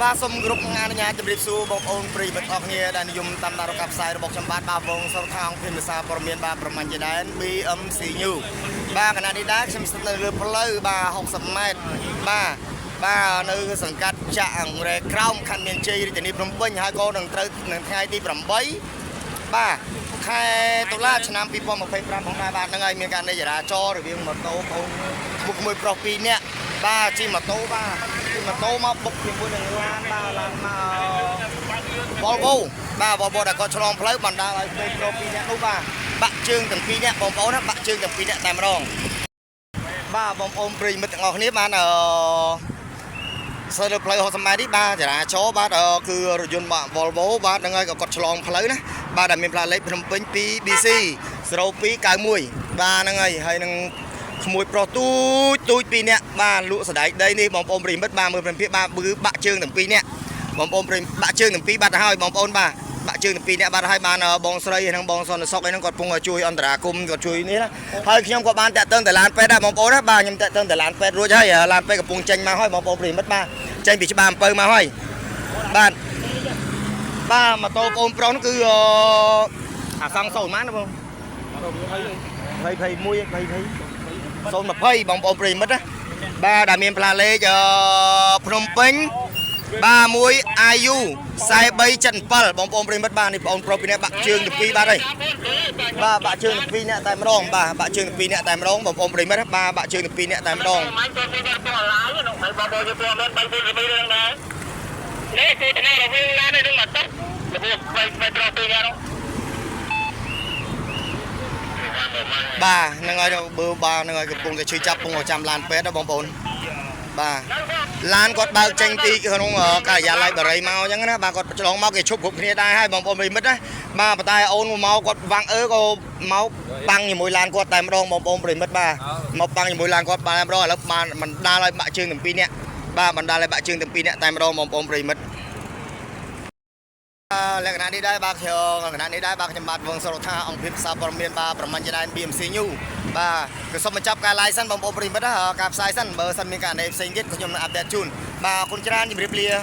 បាទសូមគោរពអនុញ្ញាតជម្រាបសួរបងប្អូនប្រិយមិត្តអរគ្នាដែលនិយមតាមដានរកការផ្សាយរបស់ខ្ញុំបាទបាទវងសុរថងភិមភាសាព័ត៌មានបាទប្រមាញ់ជាដែន BMC News បាទខណៈនេះដែរខ្ញុំស្ថិតនៅលើផ្លូវបាទ60ម៉ែត្របាទបាទនៅសង្កាត់ចាក់អង្រែក្រោមខណ្ឌមានជ័យរាជធានីភ្នំពេញហើយក៏នឹងត្រូវនៅថ្ងៃទី8បាទខែតុលាឆ្នាំ2025ផងដែរបាទហ្នឹងហើយមានការនៃចរាចរណ៍រវាងម៉ូតូបងមុខមួយប្រុស2នាក់បាទជិះម៉ូតូបាទជិះម៉ូតូមកបុកជាមួយនឹងឡានបាទឡានមក Volvo បាទ Volvo ដែលគាត់ឆ្លងផ្លូវបណ្ដាលឲ្យពេលប្រុស2នាក់នោះបាទបាក់ជើងទាំងពីរនាក់បងប្អូនណាបាក់ជើងទាំងពីរនាក់តែម្ដងបាទបងប្អូនប្រិយមិត្តទាំងអស់គ្នាបានអឺសើលើផ្លូវ60ម៉ែត្រនេះបាទចរាចរណ៍បាទគឺរថយន្តបាទ Volvo បាទហ្នឹងហើយក៏គាត់ឆ្លងផ្លូវណាបាទដែលមានផ្លាកលេខភ្នំពេញ 2BC 0291បាទហ្នឹងហើយហើយនឹងក្មួយប្រុសទូចទូចពីរនាក់បាទលក់សណ្ដែកដីនេះបងប្អូនប្រិយមិត្តបាទមើលព្រមភាពបាទគឺបាក់ជើងទាំងពីរនាក់បងប្អូនប្រិយបាក់ជើងទាំងពីរបាត់ទៅហើយបងប្អូនបាទបាក់ជើងទាំងពីរនាក់បាត់ទៅហើយបានបងស្រីហើយនិងបងសន្តិសុខអីហ្នឹងគាត់ពងជួយអន្តរាគមន៍គាត់ជួយនេះណាហើយខ្ញុំក៏បានតាក់ទងទៅឡានពេទ្យដែរបងប្អូនណាបាទខ្ញុំតាក់ទងទៅឡានពេទ្យរួចហើយឡានពេទ្យកំពុងចេញមកហើយបងប្អូនប្រិយមិត្តបាទចេញពីច្បារអំពៅមកហើយបាទបាទម៉ូតូបងប្រុសហ្នឹងគឺអាសង់សូន្យម៉ានណាបង20 21 20 020បងប្អូនប្រិយមិត្តណាបាទដែលមានផ្លាកលេខភ្នំពេញបាទមួយ IU 4377បងប្អូនប្រិយមិត្តបាទនេះបងប្រុសពីរនាក់បាក់ជើងទាំងពីរបាទហើយបាទបាក់ជើងទាំងពីរនាក់តែម្ដងបាទបាក់ជើងទាំងពីរនាក់តែម្ដងបងប្អូនប្រិយមិត្តណាបាទបាក់ជើងទាំងពីរនាក់តែម្ដង មិនទៅទៅទៅឡាយនោះហើយបងប្អូនយើងព័ត៌មាន3 4 3រឿងដែរនេះគឺថ្ងៃរវាងឡាននេះនឹងមកទឹករបៀបស្វ័យស្វ័យត្រង់ពីនោះ បាទហ្នឹងហើយបើបាទហ្នឹងហើយកំពុងតែជួយចាប់កំពុងតែចាំឡានពេទ្យណាបងប្អូនបាទឡានគាត់បើកចេញពីក្នុងការិយាល័យបារីមកអញ្ចឹងណាបាទគាត់ឆ្លងមកគេឈប់គ្រប់គ្នាដែរហើយបងប្អូនប្រិយមិត្តណាបាទប៉ុន្តែអូនមកគាត់វាំងអើក៏មកបាំងជាមួយឡានគាត់តែម្ដងបងប្អូនប្រិយមិត្តបាទមកបាំងជាមួយឡានគាត់បានតែម្ដងឥឡូវបានបណ្ដាលឲ្យបាក់ជើងទាំងពីរនាក់បាទបណ្ដាលឲ្យបាក់ជើងទាំងពីរនាក់តែម្ដងបងប្អូនប្រិយមិត្តលក្ខណៈនេះដែរបាទខ្ញុំលក្ខណៈនេះដែរបាទខ្ញុំបាទវងសរថាអង្គភាពសារព័ត៌មានបាទប្រមាញ់ជាដែន BMC News បាទគឺសូមបញ្ចប់ការ live សិនបងប្អូនប្រិយមិត្តណាការផ្សាយសិនបើសិនមានករណីផ្សេងទៀតខ្ញុំនឹង update ជូនបាទអរគុណច្រើនជម្រាបលា។